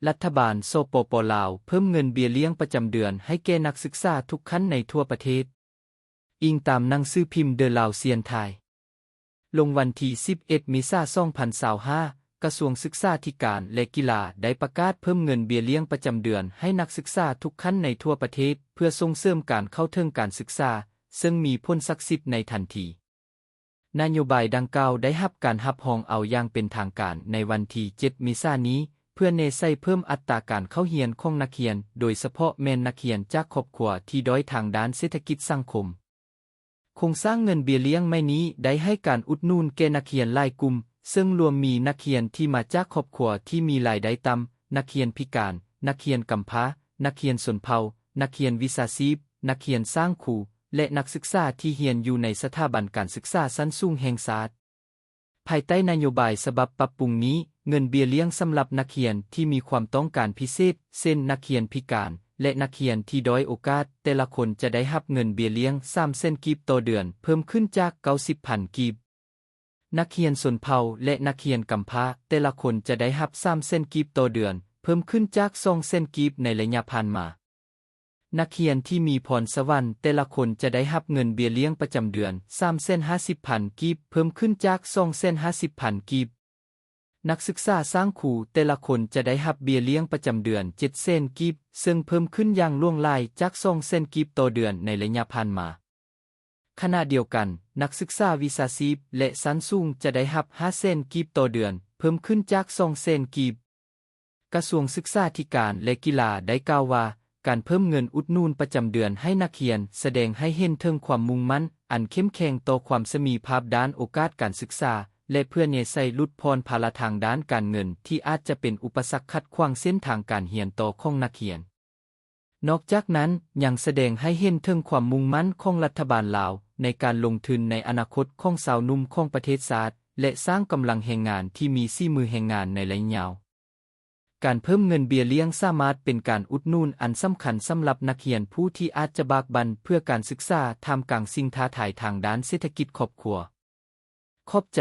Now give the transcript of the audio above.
ລັດຖະບານ ສປປ ລາວ ເພີ່ມເງິນເບ້ຍລ້ຽງປະຈຳເດືອນໃຫ້ແກ່ນັກສຶກສາທຸກຂັ້ນໃນທົ່ວປະເທດ. ອີງຕາມໜັງສືພິມ The Laotian Times ລົງວັນທີສິບເອັດ ເມສາ ສອງພັນຊາວຫ້າ, ກະຊວງສຶກສາທິການ ແລະ ກິລາ ໄດ້ປະກາດເພີ່ມເງິນເບ້ຍລ້ຽງປະຈຳເດືອນໃຫ້ນັກສຶກສາທຸກຂັ້ນໃນທົ່ວປະເທດ ເພື່ອສົ່ງເສີມການເຂົ້າເຖິງການສຶກສາ, ເຊິ່ງມີຜົນສັກສິດໃນທັນທີ. ນະໂຍບາຍດັ່ງກ່າວໄດ້ຮັບການຮັບຮອງເອົາຢ່າງເປັນທາງການໃນວັນທີເຈັດ ເມສານີ້ ເພື່ອແນໃສ່ເພີ່ມອັດຕາການເຂົ້າຮຽນຂອງນັກຮຽນ, ໂດຍສະເພາະແມ່ນນັກຮຽນຈາກຄອບຄົວທີ່ດ້ອຍທາງດ້ານເສດຖະກິດສັງຄົມ. ໂຄງສ້າງເງິນເບ້ຍລ້ຽງໃໝ່ນີ້ໄດ້ໃຫ້ການອຸດໜູນແກ່ນັກຮຽນຫຼາຍກຸ່ມ, ເຊິ່ງລວມມີນັກຮຽນທີ່ມາຈາກຄອບຄົວທີ່ມີລາຍໄດ້ຕ່ຳ, ນັກຮຽນພິການ, ນັກຮຽນກຳພ້າ, ນັກຮຽນຊົນເຜົ່າ, ນັກຮຽນວິຊາຊີບ, ນັກຮຽນສ້າງຄູ ແລະ ນັກສຶກສາທີ່ຮຽນຢູ່ໃນສະຖາບັນການສຶກສາຊັ້ນສູງແຫ່ງຊາດ. ພາຍໃຕ້ນະໂຍບາຍສະບັບປັບປຸງນີ້, ເງິນເບ້ຍລ້ຽງສຳລັບນັກຮຽນທີ່ມີຄວາມຕ້ອງການພິເສດ, ເຊັ່ນ ນັກຮຽນພິການ ແລະ ນັກຮຽນທີ່ດ້ອຍໂອກາດ, ແຕ່ລະຄົນຈະໄດ້ຮັບເງິນເບ້ຍລ້ຽງສາມແສນກີບຕໍ່ເດືອນ, ເພີ່ມຂຶ້ນຈາກເກົ້າສິບພັນກີບ. ນັກຮຽນຊົນເຜົ່າ ແລະ ນັກຮຽນກຳພ້າ ແຕ່ລະຄົນຈະໄດ້ຮັບສາມແສນກີບຕໍ່ເດືອນ, ເພີ່ມຂຶ້ນຈາກສອງແສນກີບໃນໄລຍະຜ່ານມາ. ນັກຮຽນທີ່ມີພອນສະຫວັນແຕ່ລະຄົນຈະໄດ້ຮັບເງິນເບ້ຍລ້ຽງປະຈຳເດືອນສາມແສນຫ້າສິບພັນກີບ, ເພີ່ມຂຶ້ນຈາກສອງແສນຫ້າສິບພັນກີບ. ນັກສຶກສາສ້າງຄູແຕ່ລະຄົນຈະໄດ້ຮັບເບ້ຍລ້ຽງປະຈຳເດືອນເຈັດແສນກີບ, ເຊິ່ງເພີ່ມຂຶ້ນຢ່າງຫຼວງຫຼາຍຈາກສອງແສນກີບຕໍ່ເດືອນໃນໄລຍະຜ່ານມາ. ຂະນະດຽວກັນ, ນັກສຶກສາວິຊາຊີບ ແລະ ຊັ້ນສູງຈະໄດ້ຮັບຫ້າແສນກີບຕໍ່ເດືອນ, ເພີ່ມຂຶ້ນຈາກສອງແສນກີບ. ກະຊວງສຶກສາທິການ ແລະ ກິລາໄດ້ກ່າວວ່າ, ການເພີ່ມເງິນອຸດໜູນປະຈຳເດືອນໃຫ້ນັກຮຽນ ສະແດງໃຫ້ເຫັນເຖິງຄວາມມຸ່ງໝັ້ນອັນເຂັ້ມແຂງຕໍ່ຄວາມສະໝີພາບດ້ານໂອກາດການສຶກສາ ແລະ ເພື່ອແນໃສ່ຫຼຸດຜ່ອນພາລະທາງດ້ານການເງິນທີ່ອາດຈະເປັນອຸປະສັກຂັດຂວາງເສັ້ນທາງການຮຽນຕໍ່ຂອງນັກຮຽນ. ນອກຈາກນັ້ນ, ຍັງສະແດງໃຫ້ເຫັນເຖິງຄວາມມຸ່ງໝັ້ນຂອງລັດຖະບານລາວໃນການລົງທຶນໃນອະນາຄົດຂອງຊາວໜຸ່ມຂອງປະເທດຊາດ ແລະ ສ້າງກຳລັງແຮງງານທີ່ມີສີມືແຮງງານໃນໄລຍະຍາວ. ການເພີ່ມເງິນເບ້ຍລ້ຽງສາມາດເປັນການອຸດໜູນອັນສຳຄັນສຳລັບນັກຮຽນຜູ້ທີ່ອາດຈະບາກບັ່ນເພື່ອການສຶກສາທ່າມກາງສິ່ງທ້າທາຍທາງດ້ານເສດຖະກິດຄອບຄົວ. ຂອບໃຈ.